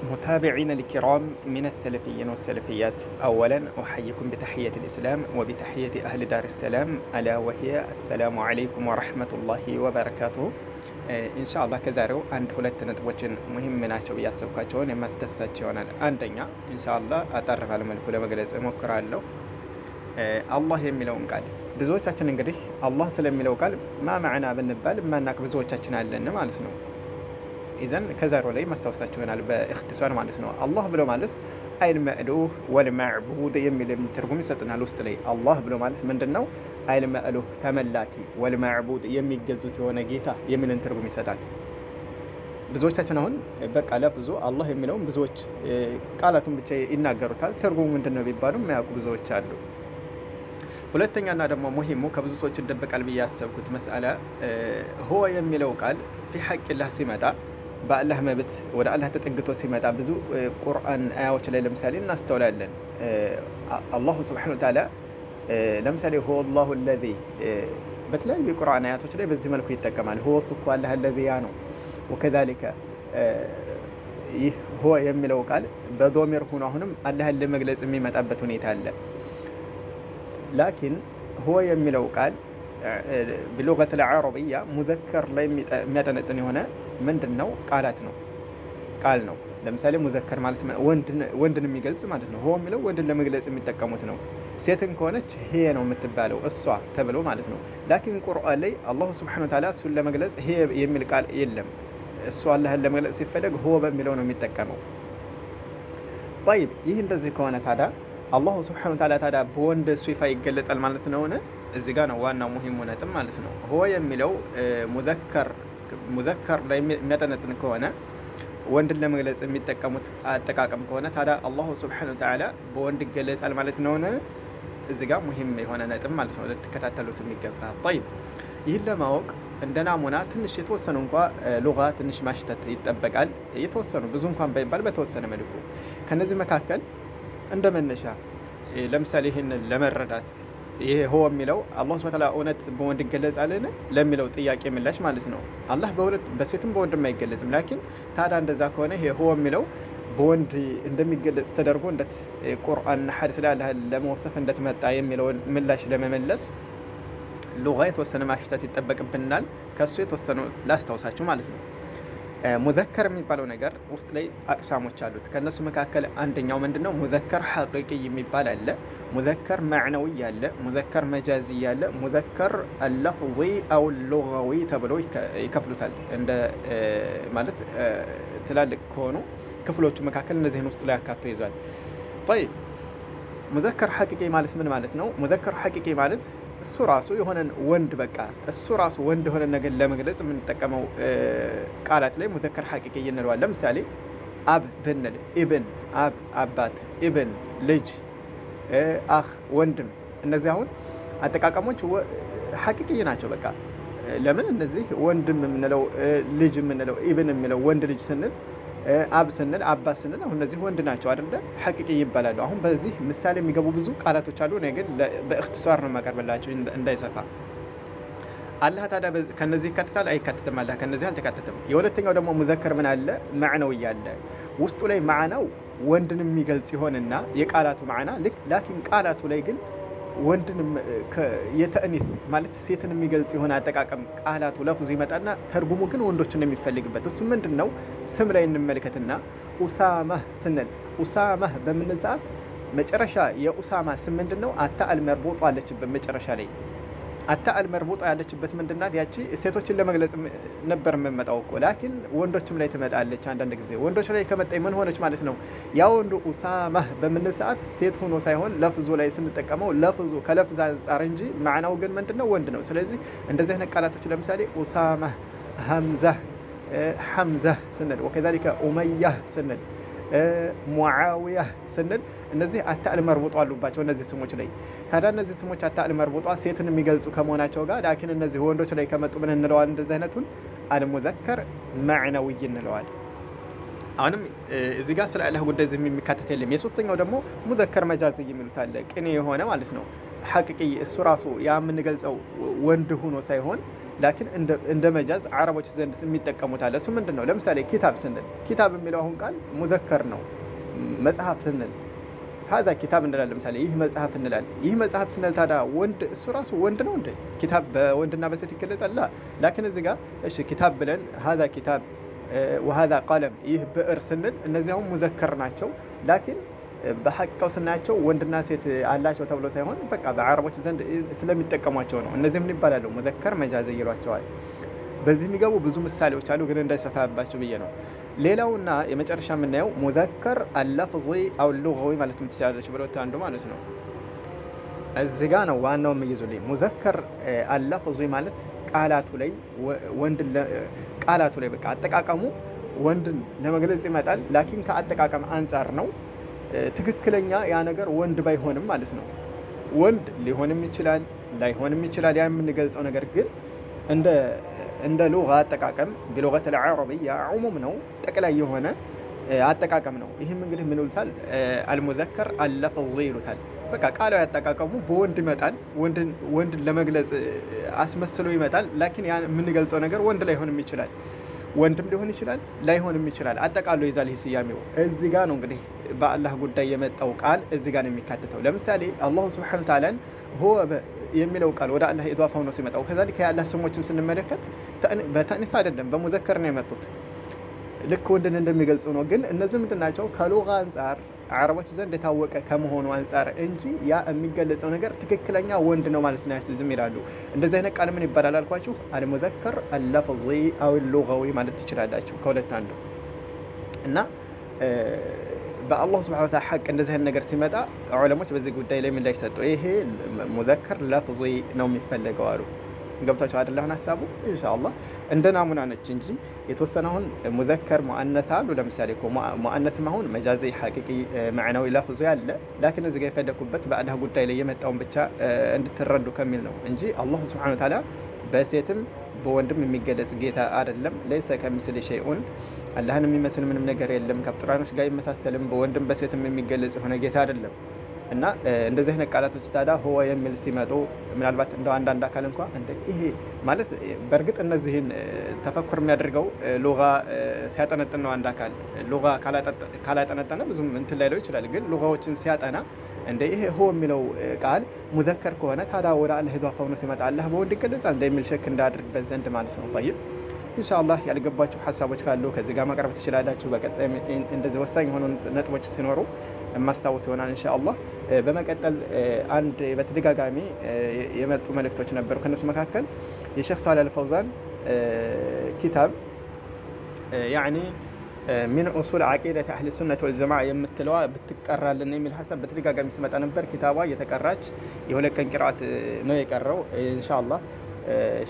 متابعينا الكرام من السلفيين والسلفيات، أولا أحييكم بتحية الإسلام وبتحية أهل دار السلام، ألا وهي السلام عليكم ورحمة الله وبركاته። ኢንሻአላህ ከዛሬው አንድ ሁለት ነጥቦችን ሙሂም ናቸው ብዬ ያሰብኳቸውን የማስደሳቸው ይሆናል። አንደኛ ኢንሻአላህ አጠር ባለ መልኩ ለመግለጽ እሞክራለሁ። አላህ የሚለውን ቃል ብዙዎቻችን እንግዲህ አላህ ስለሚለው ቃል ማ ማዕና ብንባል የማናቅ ብዙዎቻችን አለን ማለት ነው። ኢዘን ከዛሬው ላይ ማስታወሳችሁ ይሆናል በእክትሳር ማለት ነው። አላህ ብሎ ማለት አይል መእሉህ ወልመዕቡድ የሚል ትርጉም ይሰጥናል። ውስጥ ላይ አላህ ብሎ ማለት ምንድን ነው? አይል መእሉህ ተመላኪ፣ ወልመዕቡድ የሚገዙት የሆነ ጌታ የሚልን ትርጉም ይሰጣል። ብዙዎቻችን አሁን በቃ ለፍዙ አላህ የሚለውን ብዙዎች ቃላቱን ብቻ ይናገሩታል። ትርጉሙ ምንድን ነው ቢባሉ የማያውቁ ብዙዎች አሉ። ሁለተኛና ደግሞ ሙሂሙ ከብዙ ሰዎች ይደበቃል ብዬ ያሰብኩት መስአላ፣ هو የሚለው ቃል في حق الله ሲመጣ፣ በአላህ መብት ወደ አላህ ተጠግቶ ሲመጣ ብዙ ቁርአን አያዎች ላይ ለምሳሌ እናስተውላለን። الله سبحانه وتعالى ለምሳሌ هو الله الذي በተለያዩ የቁርአን አያቶች ላይ በዚህ መልኩ ይጠቀማል። هو እሱ እኮ አላህ الذي ያ ነው። وكذلك ይህ هو የሚለው ቃል በ ضمير ሆኖ አሁንም አላህን ለመግለጽ የሚመጣበት ሁኔታ አለ። لكن هو የሚለው ቃል بلغة العربية مذكر ላይ የሚያጠነጥን የሆነ ምንድን ነው? ቃላት ነው፣ ቃል ነው። ለምሳሌ مذكر ማለት ወንድን የሚገልጽ ማለት ነው። هو የሚለው ወንድን ለመግለጽ የሚጠቀሙት ነው። ሴትን ከሆነች هي ነው የምትባለው፣ እሷ ተብሎ ማለት ነው። لكن ቁርአን ላይ الله سبحانه وتعالى እሱን ለመግለጽ هي የሚል ቃል የለም። እሱ አላህን ለመግለጽ ሲፈለግ هو በሚለው ነው የሚጠቀመው። طيب፣ ይህ እንደዚህ ከሆነ ታዲያ الله سبحانه وتعالى ታዲያ በወንድ صفة ይገለጻል ማለት ነውን? እዚህ ጋ ነው ዋናው ሙሂሙ ነጥብ ማለት ነው። هو የሚለው مذكر ላይ የሚያጠነጥን ከሆነ፣ ወንድን ለመግለጽ የሚጠቀሙት አጠቃቀም ከሆነ ታዲያ الله سبحانه وتعالى በወንድ ይገለጻል ማለት ነውን? እዚህ ጋር ሙሂም የሆነ ነጥብ ማለት ነው ልትከታተሉት የሚገባ። طيب፣ ይህን ለማወቅ እንደ ናሙና ትንሽ የተወሰኑ እንኳ لغة ትንሽ ማሽተት ይጠበቃል። የተወሰኑ፣ ብዙ እንኳን ባይባል በተወሰነ መልኩ። ከነዚህ መካከል እንደ መነሻ ለምሳሌ ይህንን ለመረዳት፣ ይሄ هو የሚለው አላህ سبحانه وتعالى እውነት በወንድ ይገለጻልን ለሚለው ጥያቄ ምላሽ ማለት ነው። አላህ በሁለት፣ በሴትም በወንድም አይገለጽም። لكن ታዲያ እንደዛ ከሆነ ይሄ هو የሚለው በወንድ እንደሚገለጽ ተደርጎ እንደት ቁርአንና ሐዲስ ላይ አላህን ለመወሰፍ እንደትመጣ የሚለውን ምላሽ ለመመለስ لغة የተወሰነ ማሽተት ይጠበቅብናል። ከሱ የተወሰኑ ላስታውሳችሁ ማለት ነው። مذكر የሚባለው ነገር ውስጥ ላይ አቅሳሞች አሉት። ከእነሱ መካከል አንደኛው ምንድን ነው? مذكر حقيقي የሚባል አለ። مذكر معنوي አለ። مذكر مجازي አለ። مذكر اللفظي أو اللغوي ተብሎ ይከፍሉታል። እንደ ማለት ትላልቅ ከሆኑ ክፍሎቹ መካከል እነዚህን ውስጥ ላይ አካቶ ይዟል። طيب፣ مذكر حقيقي ማለት ምን ማለት ነው? مذكر حقيقي ማለት እሱ ራሱ የሆነን ወንድ፣ በቃ እሱ ራሱ ወንድ የሆነ ነገር ለመግለጽ የምንጠቀመው ቃላት ላይ مذكر حقيقي እንለዋለን። ለምሳሌ አብ ብንል ابن፣ አብ አባት፣ ابن ልጅ፣ أخ ወንድም። እነዚህ አሁን አጠቃቀሞች حقيقي ናቸው። በቃ ለምን እነዚህ ወንድም የምንለው፣ ልጅ የምንለው፣ ابن የሚለው ወንድ ልጅ ስንል፣ አብ ስንል፣ አባት ስንል አሁን እነዚህ ወንድ ናቸው አይደለ? حقيقي ይባላሉ። አሁን በዚህ ምሳሌ የሚገቡ ብዙ ቃላቶች አሉ። እኔ ግን በ اختصار ነው የማቀርብላቸው እንዳይሰፋ። አላህ ታዲያ ከነዚህ ይካተታል አይካተትም? አላህ ከነዚህ አልተካተተም። የሁለተኛው ደግሞ مذكر ምን አለ? معنوي አለ። ውስጡ ላይ ማዕናው ወንድን የሚገልጽ ይሆንና የቃላቱ ማዕና ልክ፣ لكن ቃላቱ ላይ ግን ወንድን የ تأنيث ማለት ሴትን የሚገልጽ የሆነ አጠቃቀም ቃላቱ لفظ ይመጣና ተርጉሙ ግን ወንዶችን የሚፈልግበት እሱ ምንድን ነው? ስም ላይ እንመልከትና ኡሳማ ስንል፣ ኡሳማ በምንል ሰዓት መጨረሻ የኡሳማ ስም ምንድን ነው? التاء المربوطة አለችበት መጨረሻ ላይ። التاء المربوطة ያለችበት ምንድናት? ያቺ ሴቶችን ለመግለጽ ነበር የምመጣው እኮ፣ لكن ወንዶችም ላይ ትመጣለች። አንዳንድ ጊዜ ወንዶች ላይ ከመጣኝ ምን ሆነች ማለት ነው? ያ ወንዱ ኡሳማ በምንል ሰዓት ሴት ሆኖ ሳይሆን ለፍዙ ላይ ስንጠቀመው ለፍዙ ከ لفظ አንጻር እንጂ ማዕናው ግን ምንድነው? ወንድ ነው። ስለዚህ እንደዚህ አይነት ቃላቶች ለምሳሌ ኡሳማ፣ ሀምዛ፣ ሐምዛ ስንል፣ وكذلك ኡመያ ስንል፣ ሙዓዊያ ስንል እነዚህ التاء المربوطة አሉባቸው እነዚህ ስሞች ላይ። ታዲያ እነዚህ ስሞች التاء المربوطة ሴትን የሚገልጹ ከመሆናቸው ጋር لكن እነዚህ ወንዶች ላይ ከመጡ ምን እንለዋል? እንደዚህ አይነቱን المذكر معنوي እንለዋል። አሁንም እዚህ ጋር ስለ አላህ ጉዳይ ዝም የሚካተት የለም። የሶስተኛው ደግሞ مذكر مجازي የሚሉት አለ፣ ቅኔ የሆነ ማለት ነው። حقيقي እሱ ራሱ ያ የምንገልጸው ወንድ ሆኖ ሳይሆን لكن እንደ مجاز አረቦች ዘንድ የሚጠቀሙት አለ። እሱ ምንድን ነው? ለምሳሌ كتاب ስንል كتاب የሚለው አሁን ቃል مذكر ነው። መጽሐፍ ስንል هذا كتاب እንላለን። ለምሳሌ ይህ መጽሐፍ እንላለን። ይህ መጽሐፍ ስንል ታዲያ ወንድ እሱ ራሱ ወንድ ነው እንዴ? كتاب በወንድና በሴት ይገለጻል? لا። لكن እዚህ ጋር እሺ كتاب ብለን هذا كتاب وهذا قلم ይህ ብዕር ስንል እነዚህ አሁን مذكر ናቸው። لكن በሐቂቃው ስናያቸው ወንድና ሴት አላቸው ተብሎ ሳይሆን በቃ በአረቦች ዘንድ ስለሚጠቀሟቸው ነው። እነዚህ ምን ይባላሉ? مذكر مجازي ይሏቸዋል። በዚህ የሚገቡ ብዙ ምሳሌዎች አሉ፣ ግን እንዳይሰፋባቸው ብዬ ነው። ሌላውና የመጨረሻ የምናየው مذكر اللفظي أو اللغوي ማለት ትችላለች ብለው አንዱ ማለት ነው። እዚህ ጋ ነው ዋናው የሚይዙልኝ። مذكر اللفظي ማለት ቃላቱ ላይ ወንድን ቃላቱ ላይ በቃ አጠቃቀሙ ወንድን ለመግለጽ ይመጣል። لكن ከአጠቃቀም አንጻር ነው ትክክለኛ ያ ነገር ወንድ ባይሆንም ማለት ነው። ወንድ ሊሆንም ይችላል ላይሆንም ይችላል። ያ የምንገልጸው ነገር ግን እንደ لغة አጠቃቀም بلغة العربية عموم ነው፣ ጠቅላይ የሆነ አጠቃቀም ነው። ይህም እንግዲህ ምን ይሉታል? المذكر اللفظي ይሉታል። በቃ ቃላዊ አጠቃቀሙ በወንድ ይመጣል፣ ወንድን ለመግለጽ አስመስሎ ይመጣል። لكن ያ የምንገልጸው ነገር ወንድ ላይሆንም ይችላል፣ ወንድም ሊሆን ይችላል፣ ላይሆንም ይችላል። አጠቃሎ ይዛል ይህ ስያሜው። እዚህ ጋ ነው እንግዲህ በአላህ ጉዳይ የመጣው ቃል እዚህ ጋ ነው የሚካተተው። ለምሳሌ الله سبحانه وتعالى ን هو የሚለው ቃል ወደ አላህ إضافة ሆኖ ሲመጣው፣ كذلك የአላህ ስሞችን ስንመለከት በ تأنيث አይደለም በ مذكر ነው የመጡት። ልክ ወንድን እንደሚገልጹ ነው። ግን እነዚህ ምንድን ናቸው? ከ لغة አንጻር አረቦች ዘንድ የታወቀ ከመሆኑ አንጻር እንጂ ያ የሚገለጸው ነገር ትክክለኛ ወንድ ነው ማለት ነው ያስይዝም ይላሉ። እንደዚህ አይነት ቃል ምን ይባላል አልኳችሁ? المذكر اللفظي أو اللغوي ማለት ትችላላችሁ፣ ከሁለት አንዱ። እና በአላህ سبحانه وتعالى ሐቅ እንደዚህ አይነት ነገር ሲመጣ ዑለሞች በዚህ ጉዳይ ላይ ምላሽ ሰጡ። ይሄ مذكر لفظي ነው የሚፈለገው አሉ። ገብታችሁ አይደል? አሁን ሀሳቡ إن شاء الله እንደ ናሙና ነች እንጂ የተወሰነ አሁን مذكر مؤنث አሉ። ለምሳሌ እኮ مؤنث ም አሁን مجازي፣ حقيقي፣ معنوي፣ لفظي አለ። لكن እዚህ ጋር የፈለኩበት በአላህ ጉዳይ ላይ የመጣውን ብቻ እንድትረዱ ከሚል ነው እንጂ አላህ سبحانه وتعالى በሴትም በወንድም የሚገለጽ ጌታ አይደለም። ليس كمثله شيء አላህን የሚመስል ምንም ነገር የለም። ከፍጡራኖች ጋር ይመሳሰልም በወንድም በሴትም የሚገለጽ የሆነ ጌታ አይደለም። እና እንደዚህ አይነት ቃላቶች ታዲያ هو የሚል ሲመጡ ምናልባት እንደው አንዳንድ አካል እንኳ እንደ ይሄ ማለት በእርግጥ እነዚህን تفكر የሚያደርገው لغة ሲያጠነጥን ነው። አንድ አካል لغة ካላጠነጠነ ብዙም እንትን ላይለው ይችላል። ግን لغة ዎችን ሲያጠና እንደ ይሄ هو የሚለው ቃል مذكر ከሆነ ታዲያ ወደ አላህ إضافة ሆኖ ሲመጣ አላህ በወንድ ይገለጻል እንደሚል شك እንዳያድርበት ዘንድ ማለት ነው። طيب إن شاء الله ያልገባችሁ ሀሳቦች ካሉ ከዚህ ጋር ማቅረብ ትችላላችሁ። በቀጣይ እንደዚህ ወሳኝ የሆኑ ነጥቦች ሲኖሩ የማስታወስ ይሆናል إن شاء الله። በመቀጠል አንድ በተደጋጋሚ የመጡ መልእክቶች ነበሩ። ከእነሱ መካከል የሼክ ሷሊህ አልፈውዛን كتاب يعني من أصول عقيدة أهل السنة والجماعة የምትለዋ ብትቀራልን የሚል ሀሳብ በተደጋጋሚ ሲመጣ ነበር። ኪታቧ እየተቀራች የሁለት ቀን ቅርአት ነው የቀረው። إن شاء الله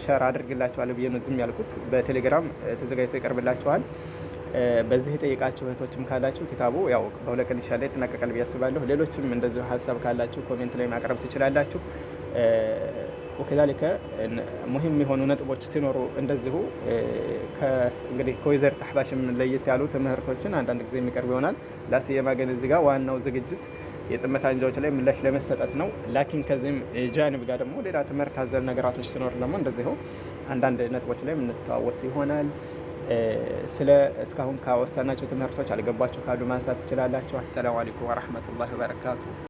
share አድርግላችኋለሁ ብዬ ነው ዝም ያልኩት። በቴሌግራም ተዘጋጅቶ ይቀርብላችኋል። በዚህ የጠየቃችሁ እህቶችም ካላችሁ ኪታቡ ያው በሁለት ቀን إن شاء الله ይጠናቀቃል ብዬ አስባለሁ። ሌሎችም እንደዚሁ ሀሳብ ካላችሁ comment ላይ ማቅረብ ትችላላችሁ። وكذلك مهم የሆኑ ነጥቦች ሲኖሩ እንደዚሁ እንግዲህ ከወይዘሪት አሕባሽም ለየት ያሉ ትምህርቶችን አንዳንድ ጊዜ የሚቀርብ ይሆናል። لا سيما ግን እዚህ ጋር ዋናው ዝግጅት የጥመት አንጃዎች ላይ ምላሽ ለመሰጠት ነው። لكن ከዚህም جانب ጋር ደግሞ ሌላ ትምህርት አዘል ነገራቶች ሲኖር ደግሞ እንደዚሁ አንዳንድ ነጥቦች ላይ የምንተዋወስ ይሆናል። ስለ እስካሁን ካወሳናቸው ትምህርቶች አልገባችሁ ካሉ ማንሳት ትችላላችሁ። السلام عليكم ورحمة الله وبركاته።